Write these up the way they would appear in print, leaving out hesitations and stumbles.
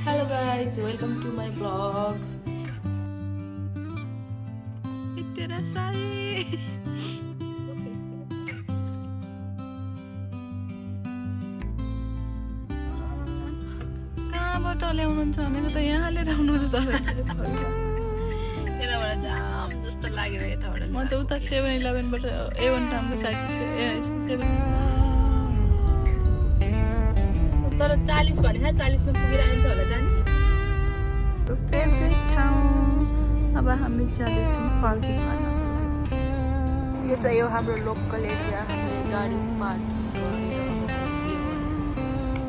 Hello guys, welcome to my vlog. तेरा साई कहाँबाट ल्याउनुहुन्छ भनेको त यहाँ लिएर आउनु त यताबाट जाम जस्तो लाग्यो यताबाट म त उता 7-11बाट A1 टाउनको साइड तर 40 भने 40 मा पुगेर आइन्छ होला जाने। फेभरेट ठाउँ अब हामी जाँदैछौँ पार्किङ गर्न। यो चाहिँ यो हाम्रो लोकल एरिया, हामीले गाडी पार्किङ गर्ने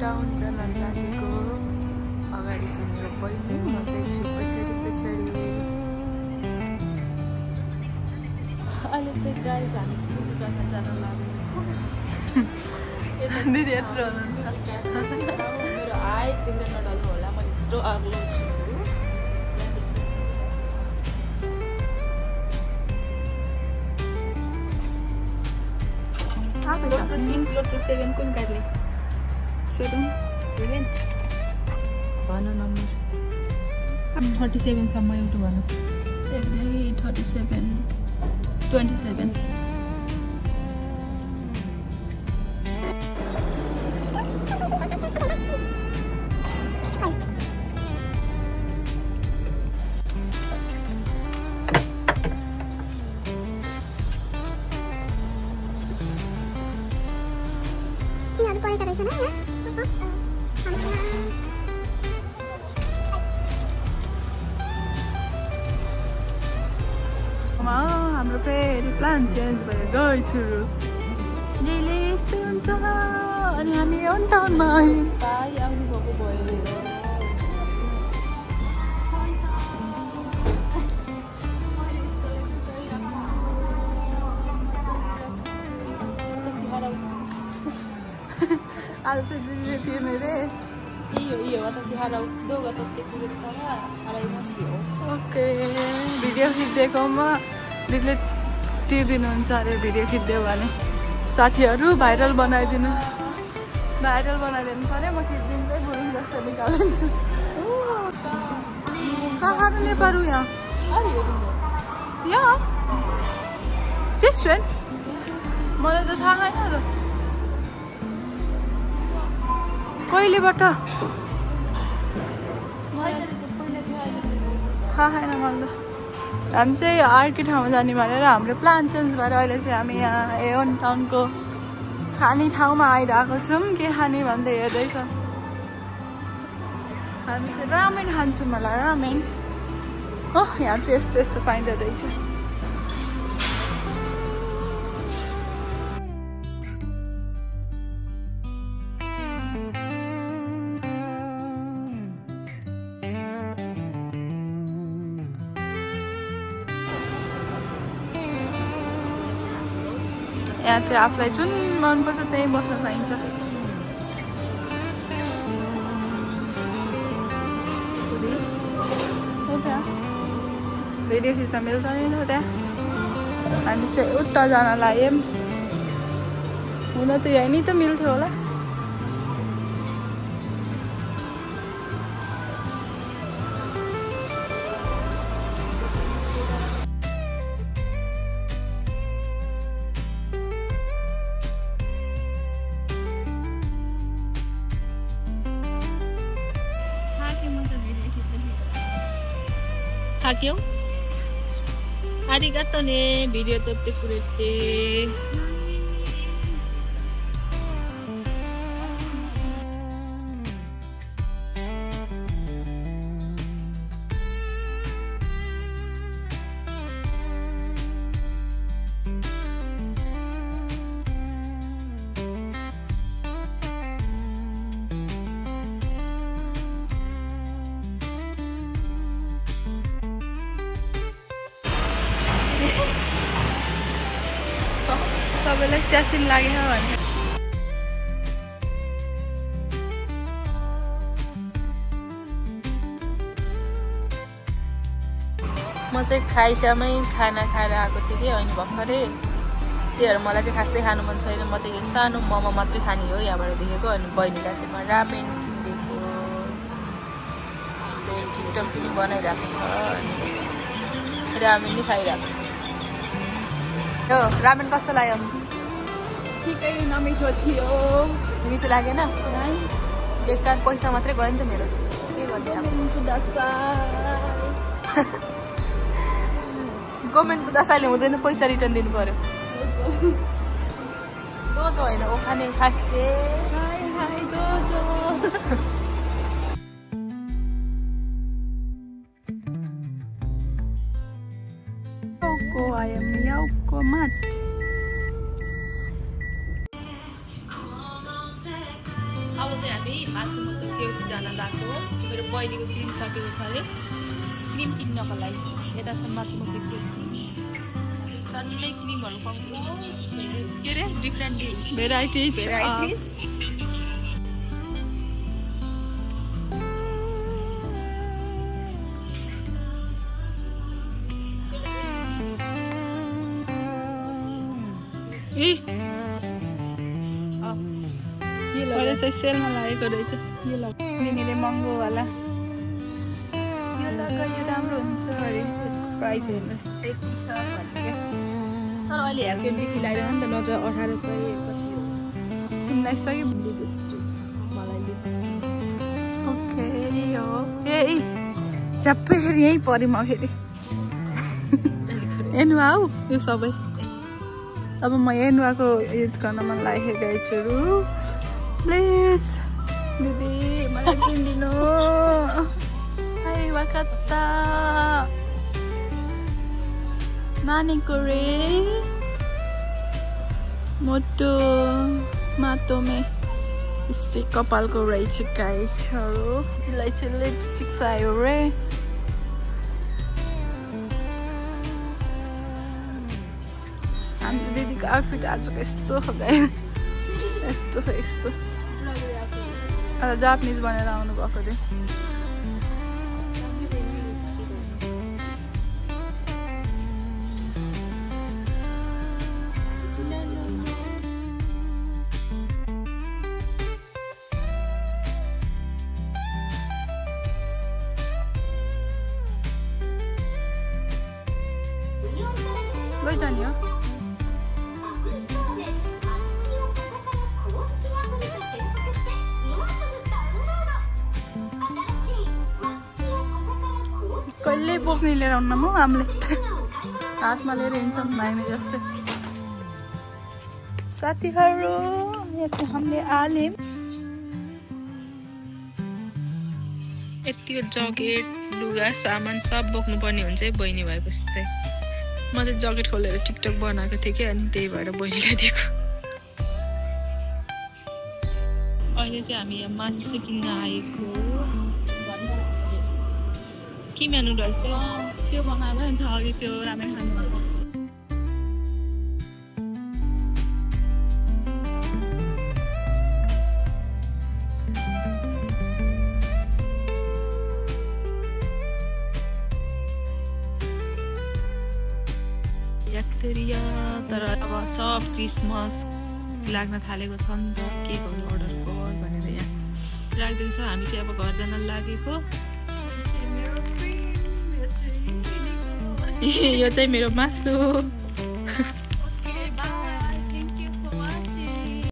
टाउन जान लागेको। अगाडि चाहिँ मेरो बहिनी, म चाहिँ छु पछाडि पछाडि। अहिले चाहिँ गाडी हामी पूजा गर्न जान लागेको। दिदी यत्रो हुनुहुन्छ मेरो आइ तिम्रो नडल्नु होला, म यत्रो अग्लो छु। लोटो 6 लोटो 7 कुन गाडी? 7 भन नम्बर 37 सम्म एउटा भन। 37 27 हाम्रो फेरि प्लान चेन्ज भयो गएछु। जहिले यस्तै हुन्छ अनि हामी अन टाउनमा आयौँ। भाइ आउनु भएको भयो। आज चाहिँ दिदीले तिर्ने रे। iyo私払う動画撮ってくれたら払いますよ。ओके भिडियो खिच्दिएकोमा दिदीले तिर्दिनुहुन्छ अरे भिडियो खिच्दियो भने। साथीहरू भाइरल बनाइदिनु पऱ्यो, म खिचिदिँदै बुढी जस्तो निकालिदिन्छु। कहाँ नेपाल यहाँ यहाँ रेस्टुरेन्ट मलाई त थाहा छैन त कहिलेबाट थाहा छैन मलाई त। हामी चाहिँ अर्कै ठाउँमा जाने भनेर हाम्रो प्लान चेन्ज भएर अहिले चाहिँ हामी यहाँ A1 टाउनको खाने ठाउँमा आइरहेको छौँ। के खाने भन्दै हेर्दैछ। हामी चाहिँ रामेन खान्छौँ, मलाई रामेन हो। यहाँ चाहिँ यस्तो यस्तो पाइँदो रहेछ। यहाँ चाहिँ आफूलाई जुन मनपर्छ त्यही बस्न पाइन्छ। भिडियो खिच्न मिल्दैन त्यहाँ। हामी चाहिँ उता जान लाग्यौँ। हुन त यहीँ नि त मिल्थ्यो होला। Hakyo? Arigato ne, video totte kurete. सबैलाई स्यासिन लागेन भने म चाहिँ खाइसामै खाना खाएर आएको थिएँ कि अनि भर्खरै। त्यही भएर मलाई चाहिँ खासै खानु मन छैन। म चाहिँ सानो मोमो मात्रै खाने हो यहाँबाट देखेको। अनि बहिनीलाई चाहिँ म रामेन किनेको। टिकटक पनि बनाइरहेको छ रामेन नि खाइरहेको छ यो रामेन कस्तो लाग्यो ठिकै नमिठो थियो मिठो लागेन बेकार पैसा मात्रै गयो नि त मेरो के गर्ने गभर्मेन्टको दशाले हुँदैन पैसा रिटर्न दिनु पर्यो दोजो होइन ओखाने खासके Yauko mat. अब चाहिँ हामी मासुमको केउसी जान गएको मेरो बहिनीको क्रिम सकेको छ अरे क्रिम किन्नको लागि यतासम्म मासुमको केउसी सबै क्रिमहरू पाउँछ के अरे डिफ्रेन्ट भेराइटिज सेलमा लागेको रहेछ लिनेले महँगोवाला यो लगायो राम्रो हुन्छ अरे यसको प्राइस हेर्नुहोस् त्यति छ भन्ने क्या तर अहिले हेल्पदेखि लगाइरह नि त नत्र 1800 कति हो 1900 लिपस्टिक मलाई लिपस्टिक ओके यो ए झ्याप्पै फेरि यहीँ पऱ्यो म फेरि एनुवा हौ यो सबै अब म एनुवाको युज गर्न मन लागेको गाइजहरू प्लिज दिदी मलाई किनिदिनु आइवा कता नानीको रे मोटो माटोमे लिपस्टिक कपालको रहेछ गाइजहरू यसलाई चाहिँ लिपस्टिक चाहियो रे हाम्रो दिदीको आउटफिट आजको यस्तो हो गाइस यस्तो जापानिज बनेर आउनु भएको रे लैजाने हो कहिले बोक्ने लिएर आउन म आमलेट हातमा लिएर हिँड्छन् भाइमे जस्तै साथीहरू यहाँ चाहिँ हामीले आल्यौँ यतिको जकेट लुगा सामान सब बोक्नुपर्ने हुन्छ है बहिनी भएपछि चाहिँ म चाहिँ जकेट खोलेर टिकटक बनाएको थिएँ कि अनि त्यही भएर बहिनीलाई दिएको अहिले चाहिँ हामी यहाँ मासु किन्न आएको के मेनु रहेछ त्यो बनाएर नि त अघि त्यो रामेन खानु तर अब सब क्रिसमस लाग्न थालेको छ नि त केकहरू अर्डर गर भनेर यहाँ राखिदिएको छ हामी चाहिँ अब घर जान लागेको यो चाहिँ मेरो मासु